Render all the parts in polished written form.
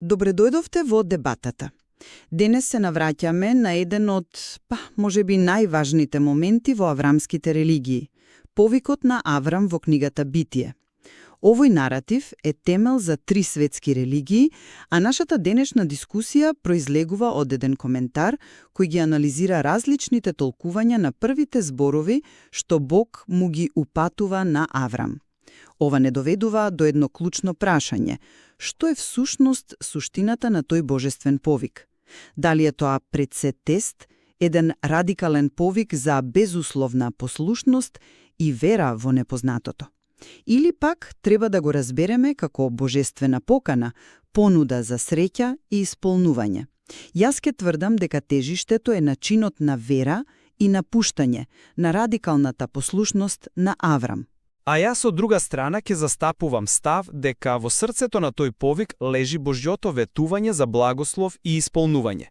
Добре дојдовте во дебатата. Денес се навраќаме на еден од, можеби најважните моменти во аврамските религии – повикот на Аврам во книгата Битие. Овој наратив е темел за 3 светски религии, а нашата денешна дискусија произлегува од еден коментар кој ги анализира различните толкувања на првите зборови што Бог му ги упатува на Аврам. Ова не доведува до едно клучно прашање – што е всушност суштината на тој божествен повик? Дали е тоа пред се тест, еден радикален повик за безусловна послушност и вера во непознатото? Или пак треба да го разбереме како божествена покана, понуда за среќа и исполнување? Јас ке тврдам дека тежиштето е начинот на вера и напуштање, на радикалната послушност на Аврам. А јас од друга страна ќе застапувам став дека во срцето на тој повик лежи Божјото ветување за благослов и исполнување.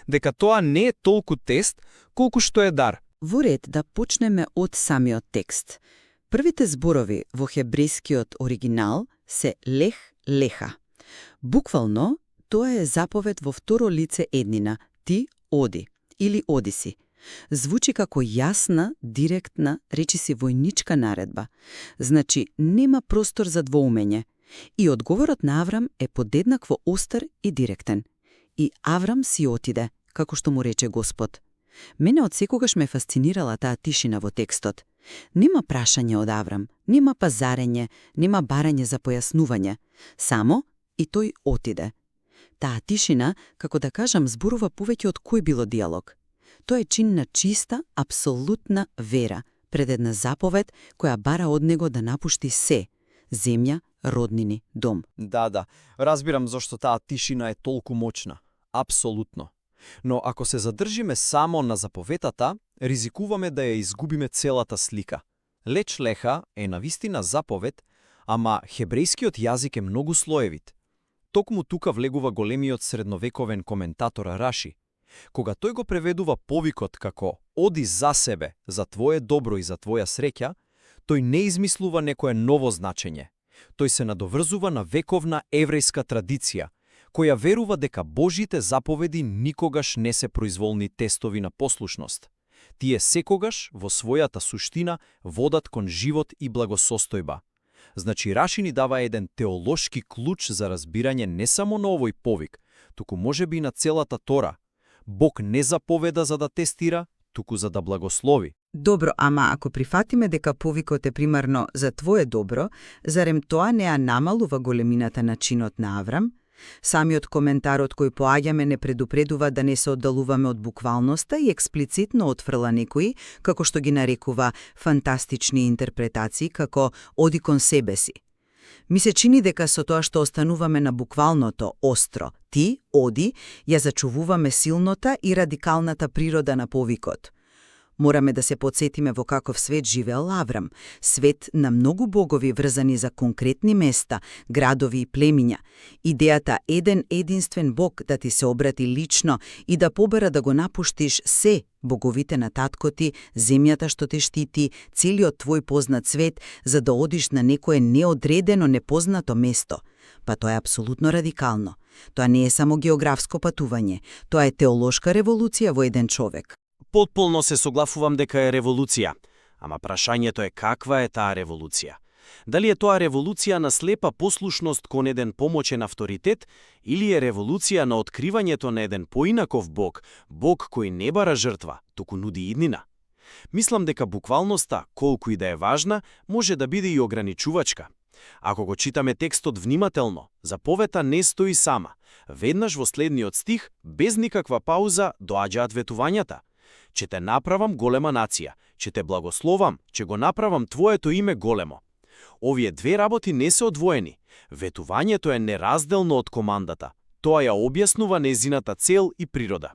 Дека тоа не е толку тест, колку што е дар. Во ред да почнеме од самиот текст. Првите зборови во хебрејскиот оригинал се лех, леха. Буквално, тоа е заповед во второ лице еднина, ти оди или оди си. Звучи како јасна, директна, речиси војничка наредба. Значи, нема простор за двоумење. И одговорот на Аврам е подеднакво остар и директен. И Аврам си отиде, како што му рече Господ. Мене од секогаш ме фасцинирала таа тишина во текстот. Нема прашање од Аврам, нема пазарење, нема барање за појаснување. Само и тој отиде. Таа тишина, како да кажам, зборува повеќе од кој било диалог. Тоа е чин на чиста, апсолутна вера пред една заповед која бара од него да напушти се – земја, роднини, дом. Да, разбирам зошто таа тишина е толку моćна. Апсолутно. Но ако се задржиме само на заповетата, ризикуваме да ја изгубиме целата слика. Леч леха е навистина заповед, ама хебрејскиот јазик е многу слоевит. Токму тука влегува големиот средновековен коментатор Раши. Кога тој го преведува повикот како «Оди за себе, за твое добро и за твоја среќа», тој не измислува некое ново значење. Тој се надоврзува на вековна еврејска традиција, која верува дека Божите заповеди никогаш не се произволни тестови на послушност. Тие секогаш, во својата суштина, водат кон живот и благосостојба. Значи Раши ни дава еден теолошки клуч за разбирање не само на овој повик, туку можеби и на целата Тора. Бог не заповеда за да тестира, туку за да благослови. Добро, ама ако прифатиме дека повикот е примарно за твое добро, зарем тоа не ја намалува големината на чинот на Аврам? Самиот коментар од кој поаѓаме не предупредува да не се оддалуваме од буквалноста и експлицитно отфрла некои, како што ги нарекува фантастични интерпретации, како оди кон себе си. Ми се чини дека со тоа што остануваме на буквалното остро, ти, оди, ја зачувуваме силнота и радикалната природа на повикот. Мораме да се подсетиме во каков свет живеел Аврам, свет на многу богови врзани за конкретни места, градови и племиња. Идејата еден единствен Бог да ти се обрати лично и да побера да го напуштиш се, боговите на татко ти, земјата што те штити, целиот твој познат свет, за да одиш на некое неодредено, непознато место. Па тоа е апсолутно радикално. Тоа не е само географско патување, тоа е теолошка револуција во еден човек. Потполно се согласувам дека е револуција, ама прашањето е каква е таа револуција. Дали е тоа револуција на слепа послушност кон еден помоćен авторитет или е револуција на откривањето на еден поинаков Бог, Бог кој не бара жртва, туку нуди иднина? Мислам дека буквалноста, колку и да е важна, може да биде и ограничувачка. Ако го читаме текстот внимателно, заповета не стои сама. Веднаш во следниот стих, без никаква пауза, доаѓаат ветувањата. Че те направам голема нација, че те благословам, че го направам твоето име големо. Овие две работи не се одвоени. Ветувањето е неразделно од командата. Тоа ја објаснува незината цел и природа.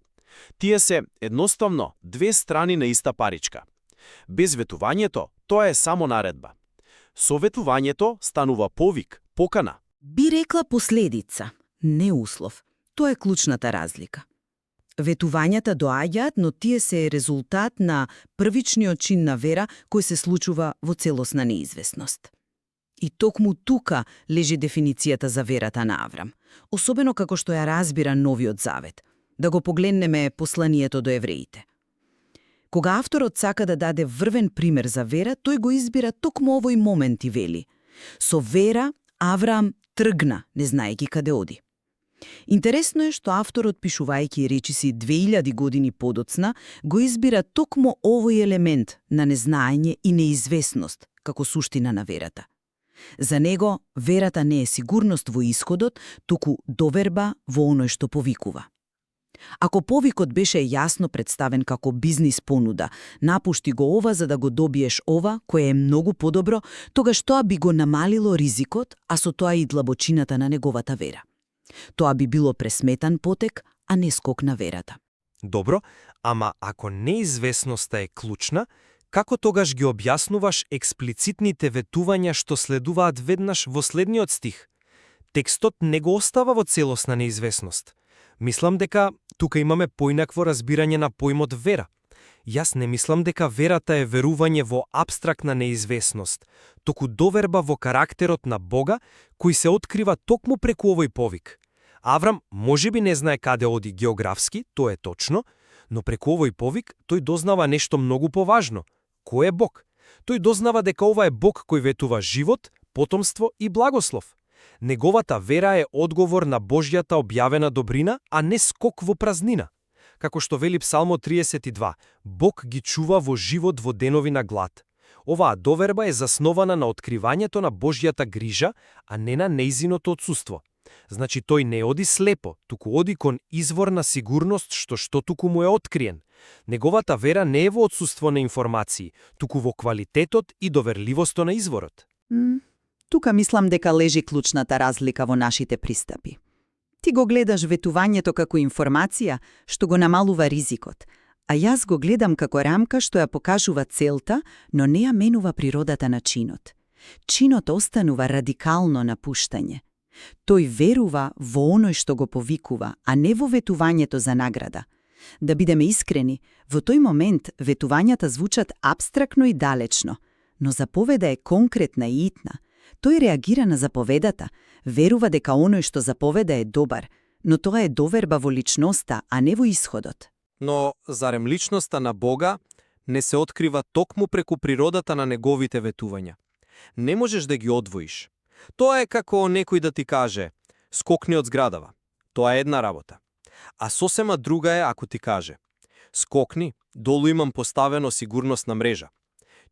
Тие се, едноставно, две страни на иста паричка. Без ветувањето, тоа е само наредба. Со ветувањето станува повик, покана. Би рекла последица, не услов. Тоа е клучната разлика. Ветувањата доаѓаат, но тие се резултат на првичниот чин на вера кој се случува во целосна неизвестност. И токму тука лежи дефиницијата за верата на Аврам, особено како што ја разбира Новиот Завет. Да го погледнеме посланието до евреите. Кога авторот сака да даде врвен пример за вера, тој го избира токму овој момент и вели: со вера Авраам тргна, не знаејќи каде оди. Интересно е што авторот, пишувајќи речиси 2000 години подоцна, го избира токму овој елемент на незнаење и неизвестност како суштина на верата. За него верата не е сигурност во исходот, туку доверба во оној што повикува. Ако повикот беше јасно представен како бизнис понуда, напушти го ова за да го добиеш ова, кое е многу подобро, тогаш тоа би го намалило ризикот, а со тоа и длабочината на неговата вера. Тоа би било пресметан потек, а не скок на верата. Добро, ама ако неизвестноста е клучна, како тогаш ги објаснуваш експлицитните ветувања што следуваат веднаш во следниот стих? Текстот не го остава во целосна неизвестност. Мислам дека тука имаме поинакво разбирање на поимот вера. Јас не мислам дека верата е верување во апстрактна неизвестност, току доверба во карактерот на Бога, кој се открива токму преку овој повик. Аврам можеби не знае каде оди географски, тоа е точно, но преку овој повик тој дознава нешто многу поважно. Кој е Бог? Тој дознава дека ова е Бог кој ветува живот, потомство и благослов. Неговата вера е одговор на Божјата објавена добрина, а не скок во празнина. Како што вели Псалмо 32, Бог ги чува во живот во денови на глад. Оваа доверба е заснована на откривањето на Божјата грижа, а не на нејзиното отсуство. Значи тој не оди слепо, туку оди кон извор на сигурност што туку му е откриен. Неговата вера не е во отсуство на информации, туку во квалитетот и доверливоста на изворот. Тука мислам дека лежи клучната разлика во нашите пристапи. Ти го гледаш ветувањето како информација, што го намалува ризикот, а јас го гледам како рамка што ја покажува целта, но не ја менува природата на чинот. Чинот останува радикално напуштање. Тој верува во оној што го повикува, а не во ветувањето за награда. Да бидеме искрени, во тој момент ветувањата звучат апстрактно и далечно, но заповеда е конкретна и итна. Тој реагира на заповедата, верува дека оној што заповеда е добар, но тоа е доверба во личноста, а не во исходот. Но зарем личноста на Бога не се открива токму преку природата на неговите ветувања? Не можеш да ги одвоиш. Тоа е како некој да ти каже: скокни од зградава. Тоа е една работа. А сосема друга е ако ти каже: скокни, долу имам поставено сигурносна мрежа.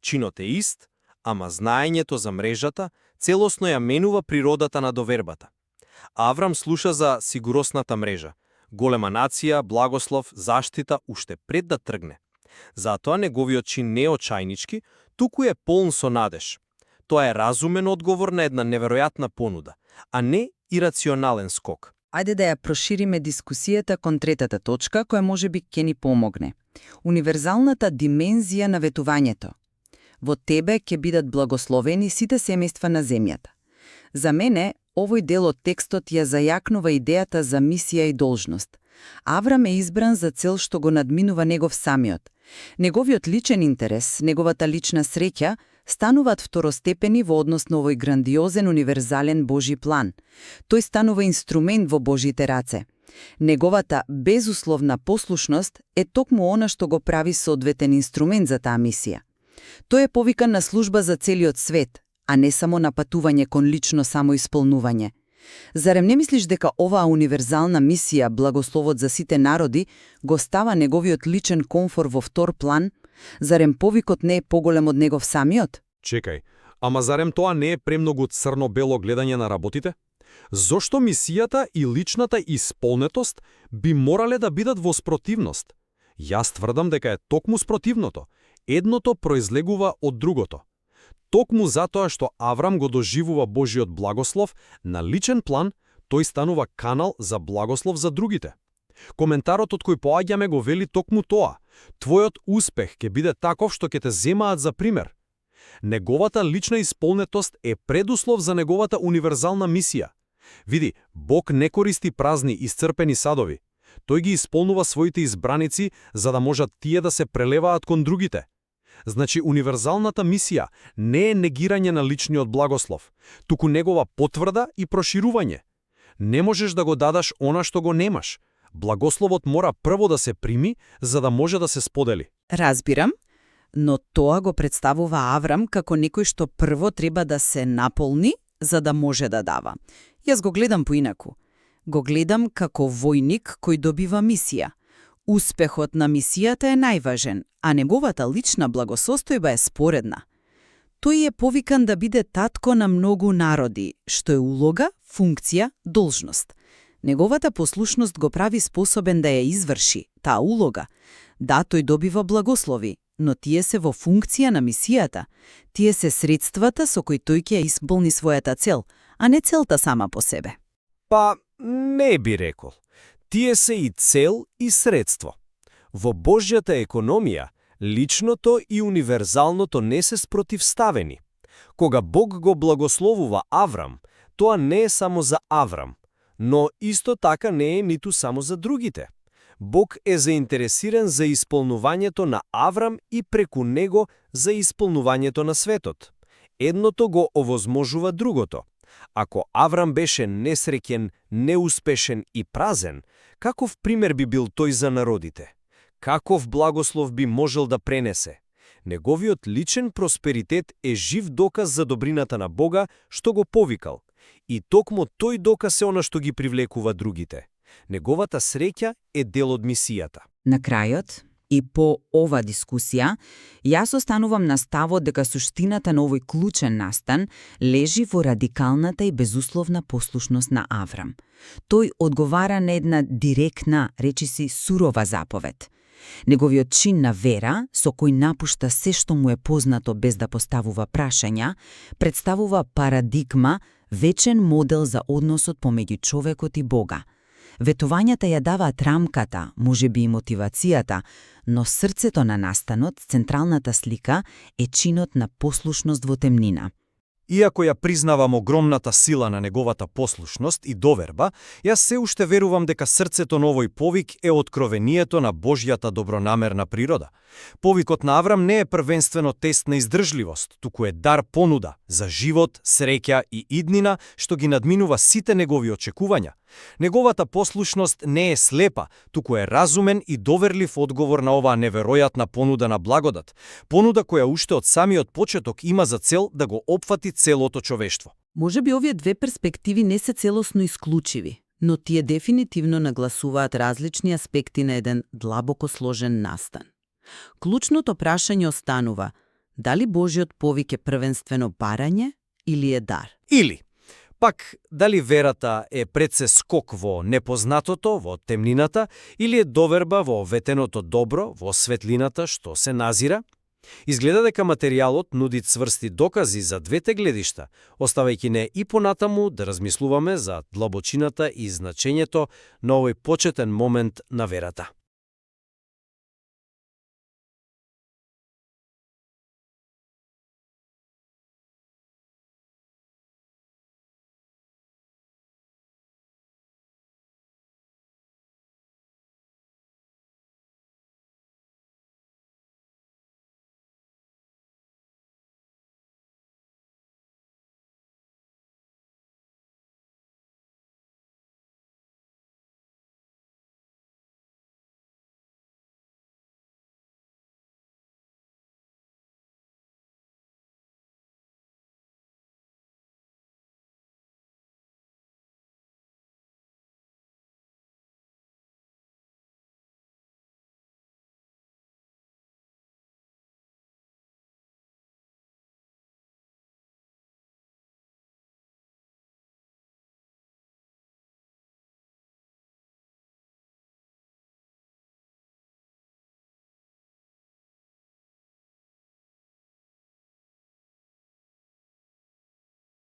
Чинот е ист, ама знаењето за мрежата целосно ја менува природата на довербата. Аврам слуша за сигуросната мрежа, голема нација, благослов, заштита уште пред да тргне. Затоа неговиот чин не е очајнички, туку е полн со надеж. Тоа е разумен одговор на една неверојатна понуда, а не ирационален скок. Ајде да ја прошириме дискусијата кон третата точка, која можеби ќе ни помогне. Универзалната димензија на ветувањето. Во тебе ќе бидат благословени сите семејства на земјата. За мене, овој дел од текстот ја зајакнува идејата за мисија и должност. Аврам е избран за цел што го надминува негов самиот. Неговиот личен интерес, неговата лична среќа, стануваат второстепени во однос на овој грандиозен универзален Божи план. Тој станува инструмент во Божите раце. Неговата безусловна послушност е токму она што го прави соодветен инструмент за таа мисија. Тој е повикан на служба за целиот свет, а не само на патување кон лично самоисполнување. Зарем не мислиш дека оваа универзална мисија, благословот за сите народи, го става неговиот личен комфор во втор план? Зарем повикот не е поголем од негов самиот? Чекај, ама зарем тоа не е премногу црно-бело гледање на работите? Зошто мисијата и личната исполнетост би морале да бидат во спротивност? Јас тврдам дека е токму спротивното. Едното произлегува од другото. Токму затоа што Аврам го доживува Божиот благослов, на личен план тој станува канал за благослов за другите. Коментарот од кој поаѓаме го вели токму тоа. Твојот успех ќе биде таков што ќе те земаат за пример. Неговата лична исполнетост е предуслов за неговата универзална мисија. Види, Бог не користи празни, исцрпени садови. Тој ги исполнува своите избраници за да можат тие да се прелеваат кон другите. Значи, универзалната мисија не е негирање на личниот благослов, туку негова потврда и проширување. Не можеш да го дадаш она што го немаш. Благословот мора прво да се прими, за да може да се сподели. Разбирам, но тоа го представува Аврам како некој што прво треба да се наполни, за да може да дава. Јас го гледам поинаку. Го гледам како војник кој добива мисија. Успехот на мисијата е најважен, а неговата лична благосостојба е споредна. Тој е повикан да биде татко на многу народи, што е улога, функција, должност. Неговата послушност го прави способен да ја изврши, таа улога. Да, тој добива благослови, но тие се во функција на мисијата. Тие се средствата со кои тој ќе ја исполни својата цел, а не целта сама по себе. Па, не би рекол. Тие се и цел и средство. Во Божјата економија, личното и универзалното не се спротивставени. Кога Бог го благословува Аврам, тоа не е само за Аврам, но исто така не е ниту само за другите. Бог е заинтересиран за исполнувањето на Аврам и преку него за исполнувањето на светот. Едното го овозможува другото. Ако Аврам беше несреќен, неуспешен и празен, каков пример би бил тој за народите? Каков благослов би можел да пренесе? Неговиот личен просперитет е жив доказ за добрината на Бога што го повикал. И токму тој доказ е она што ги привлекува другите. Неговата среќа е дел од мисијата. На крајот, и по ова дискусија, јас останувам на ставот дека суштината на овој клучен настан лежи во радикалната и безусловна послушност на Аврам. Тој одговара на една директна, речиси сурова заповед. Неговиот чин на вера, со кој напушта се што му е познато без да поставува прашања, представува парадигма, вечен модел за односот помеѓу човекот и Бога. Ветувањата ја даваат рамката, можеби и мотивацијата, но срцето на настанот, централната слика, е чинот на послушност во темнина. Иако ја признавам огромната сила на неговата послушност и доверба, јас се уште верувам дека срцето на овој повик е откровението на Божјата добронамерна природа. Повикот на Аврам не е првенствено тест на издржливост, туку е дар понуда за живот, среќа и иднина што ги надминува сите негови очекувања. Неговата послушност не е слепа, туку е разумен и доверлив одговор на оваа неверојатна понуда на благодат. Понуда која уште од самиот почеток има за цел да го опфати целото човештво. Можеби овие две перспективи не се целосно исклучиви, но тие дефинитивно нагласуваат различни аспекти на еден длабоко сложен настан. Клучното прашање останува: дали Божјот повик е првенствено барање или е дар? Или пак, дали верата е пред се скок во непознатото, во темнината, или е доверба во ветеното добро, во светлината што се назира? Изгледа дека материјалот нуди цврсти докази за двете гледишта, оставајќи не и понатаму да размислуваме за длабочината и значењето на овој почетен момент на верата.